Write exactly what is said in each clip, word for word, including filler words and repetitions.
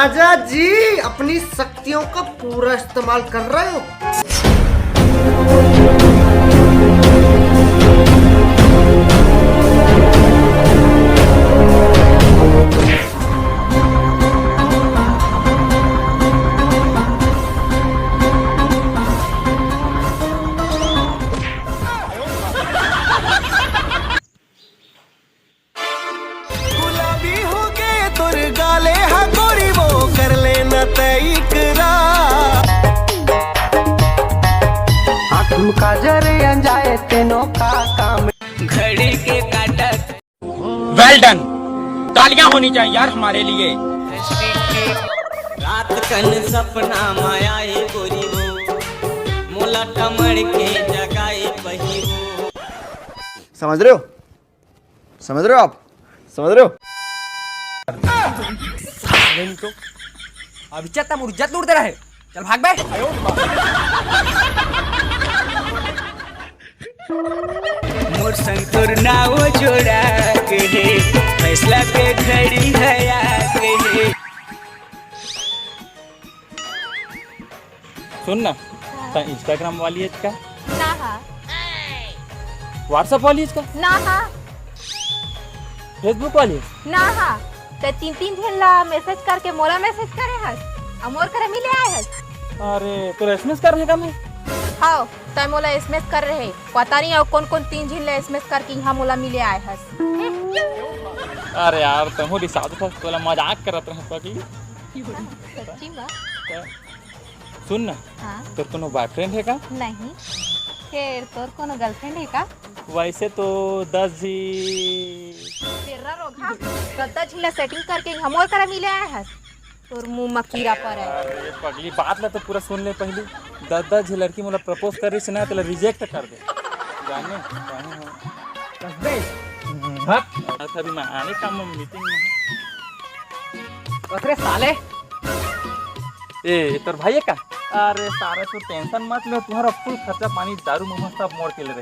राजा जी, अपनी शक्तियों का पूरा इस्तेमाल कर रहे हो। गुलाबी होगे तोर गाले हा गोरी, वो कर लेना तय इकरार। आँख में काजर अंजाए तेनो का काम। घड़ी के काटत। Well done। तालियां होनी चाहिए यार हमारे लिए। रात कन सपना माया ए गोरी हो, मोला कमड़ के जगाए बही हो। समझ रहे हो? समझ रहे हो आप? समझ रहे हो? साले नहीं तो। अब इज्जत, अब इज्जत लूट दे रहा है। चल भाग बे। मोर संग तोर नाव जोड़ा के हे, फैसला के घड़ी है आके हे। सुन ना, हाँ। त Instagram वाली है का? ना हा। WhatsApp वाली है का? ना हा। Facebook वाली है? ना हा। ते तीन तीन झन ला message करके मोला message करे हस, अउ मोर करा मिले आए हस। अरे, तोला S M S कर रहे का मैं? हाव, तै मोला S M S कर रहे। पता नहीं अउ कौन कौन तीन झन ला S M S करके यहाँ मोला मिले आए हस। अरे यार, तहूँ रिसात हस, तोला मजाक करत रहे पगली। सच्ची मा? सुन ना, हाँ। तोर कोनो boyfriend है का? नहीं। फिर तोर कोनो girlfriend है का? वैसे तो दस जी। तेरा रोगहा, दस दस झिन ला setting करके हमर करा मिले आए हस। तोर मुंह म कीरा परे। अरे पगली, बात ला तो पूरा सुन ले पहली। दस दस झी लड़की मोला propose कर रही ना, तेला reject कर दे। जाने, जाने हो। बस बे। हट। अरे अभी मैं आने का, मैं meeting में हूँ। बस रे साले। ए, तोर भाई है का? अरे सारे तू tension मत ले, तुम्हारा full खर्चा पानी दारू मोमो सब मोर के ले रे।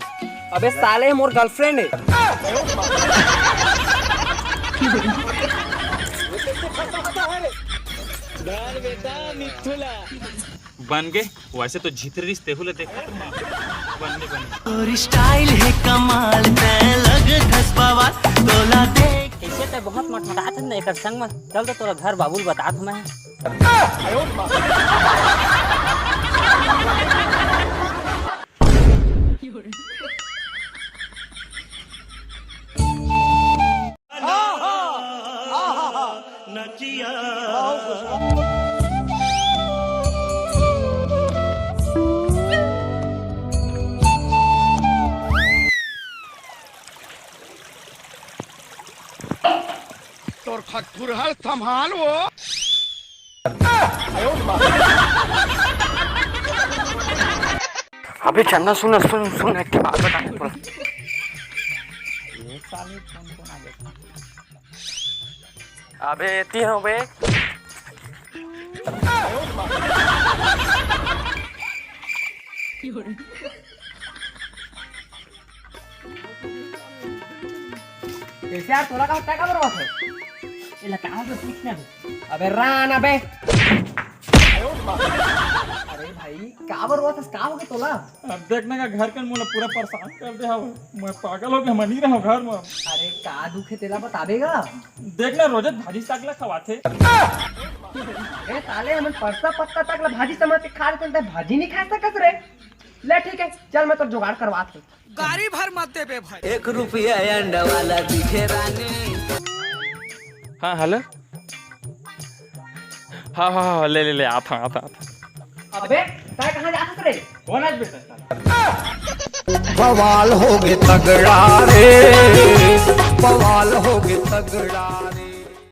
अबे साले मोर girlfriend है। बन गे, वैसे तो झितरी रिस तेहू ले देख। बन गे, बन गे। तोर style है कमाल, तै लग धसपावा, तोला देख। कैसे तै बहुत मटमटात है ना एकर संग में। चल तो तोरा घर बाबू ल बतात हूँ मैं। तोर खटखुरहल संभाल वो। अबे चंदा, सुन, सुन, सुन, एक ठे बात बता तोला। ये साले कौन कौन आ गया? अबे एती हूँ बे। कैसे यार, तोला का होता है, का बर्बाद है? एला कहाँ से पूछना है? अबे रान अबे। अरे भाई, का बर्बाद है, का हो गया तोला? अब देख ना, घर के मोला पूरा परेशान कर दे हव। मैं पागल हो गया, मैं नहीं रहूं घर में। अरे का दुख है तेला बताबे गा? देख ना, रोजे भाजी साग ला खवाथे। अरे साले, हमन परसा पत्ता तक ला भाजी समझ के खा लेते हैं, भाजी नहीं खा सकत रे। ले ठीक है, चल मैं तो जुगाड़ करवात हूँ। गाड़ी भर मत देबे भाई। एक रुपया अंडा वाला दिखे रानी। हाँ, हेलो। हाँ, हाँ, हाँ, ले, ले, ले, आता, आता, आता। अबे, तै कहाँ जात हस रे? कौन आज बेटा साला? बवाल होगे तगड़ा रे, बवाल होगे तगड़ा रे।